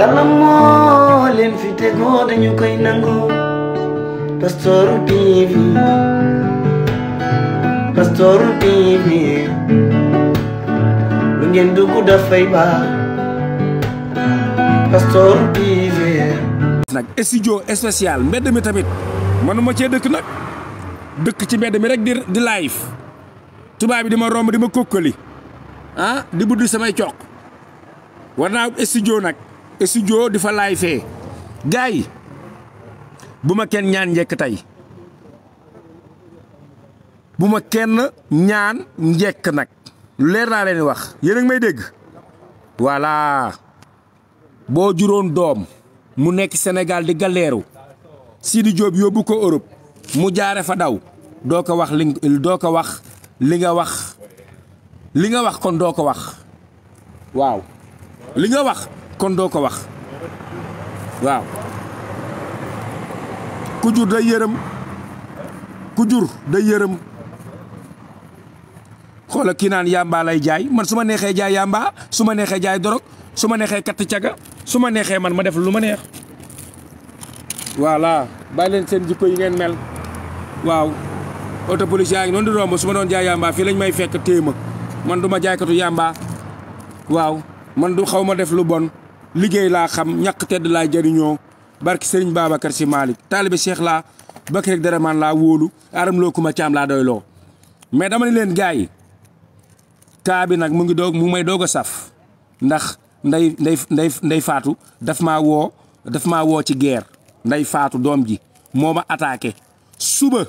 Yàlla moo leen fi tegoo dañu koy nangu. Pastoru TV, Pastoru TV, lu ngeen dugg dafay baax. Pastoru TV. nag studio spécial mbedd mi tamit manuma cee dëkk nag dëkk ci mbedd mi rek di live tubaab bi di ma romb di ma kokkali ah di buddi samay coq war naa studio nag studio di fa live fee gars yi bu ma kenn ñaan njekk tey bu ma kenn ñaan njekk nag lu leer naa leen wax yéen a ngi may dégg voilà boo juróon doom mu nekk Sénégal di galeeru Sidi Diop yóbbu ko Europe mu jaare fa daw doo ko wax li nga wax kon doo ko wax waaw li nga wax kon doo ko wax waaw ku jur day yërëm xoola kii naan yamba lay jaay man su ma neexee jaay yamba su ma neexee jaay dorog su ma neexee katt caga su ma neexee man ma def lu ma neex voilà bàyyi leen seen jikko yi ngeen mel waaw auto police yaa ngi noonu di romb su ma doon jaay yamba fii lañ may fekk téema man du ma jaaykatu yamba waaw man du xaw ma def lu bon liggéey laa xam ñàkk tedd laa jëriñoo barki Serigne Babacar Sy Malick taalibe Cheikh laa Bakar ak Daraman laa wóolu aram loo kuma caam laa doy loo mais dama ne leen gars yi kaa bi nag mu may doog a saf ndax nday faatu daf maa woo ci guerre nday faatu doom ji moo ma attaqué suba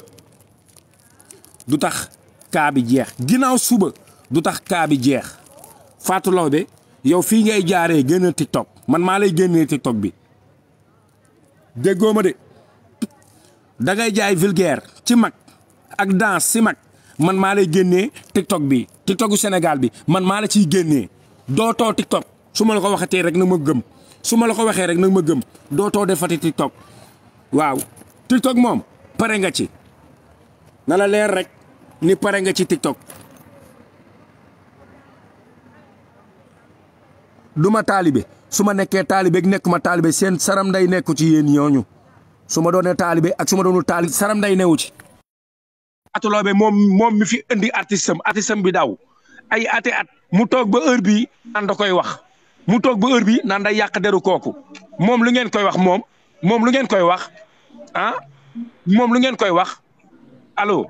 du tax kaa bi jeex ginnaaw suba du tax kaa bi jeex Fatou Laobé yow fii ngay jaaree génn TikTok man maa lay génnee TikTok bi déggoo ma de da ngay jaay vulgaire ci mag ak danse ci mag man maa lay génnee TikTok bi TikToku Sénégal bi man maa la ciy génnee dootoo TikTok su ma la ko waxatee rek nag ma gëm su ma la ko waxee rek nag ma gëm dootoo defati TikTok waaw TikTok moom pare nga ci na la leer rek ni pare nga ci TikTok du ma taalibe su ma nekkee taalibe ak nekkuma taalibe seen saram nday nekku ci yéen ñooñu su ma doonee taalibe ak su ma doonul taalibe saram nday newu ci. Fatou Laobé moom mi fi indi artiste bi daw ay at mu toog ba heure bii naan da koy wax mu toog ba heure bii naan day yàq deru kooku moom lu ngeen koy wax moom lu ngeen koy wax ah moom lu ngeen koy wax allo.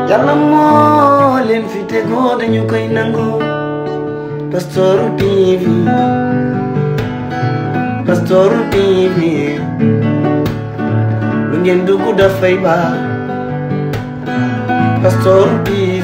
Yàlla moo leen fi tegoo dañu koy nangu. Pastoru TV, Pastoru TV, lu ngeen dugg dafay baax. Pastoru TV.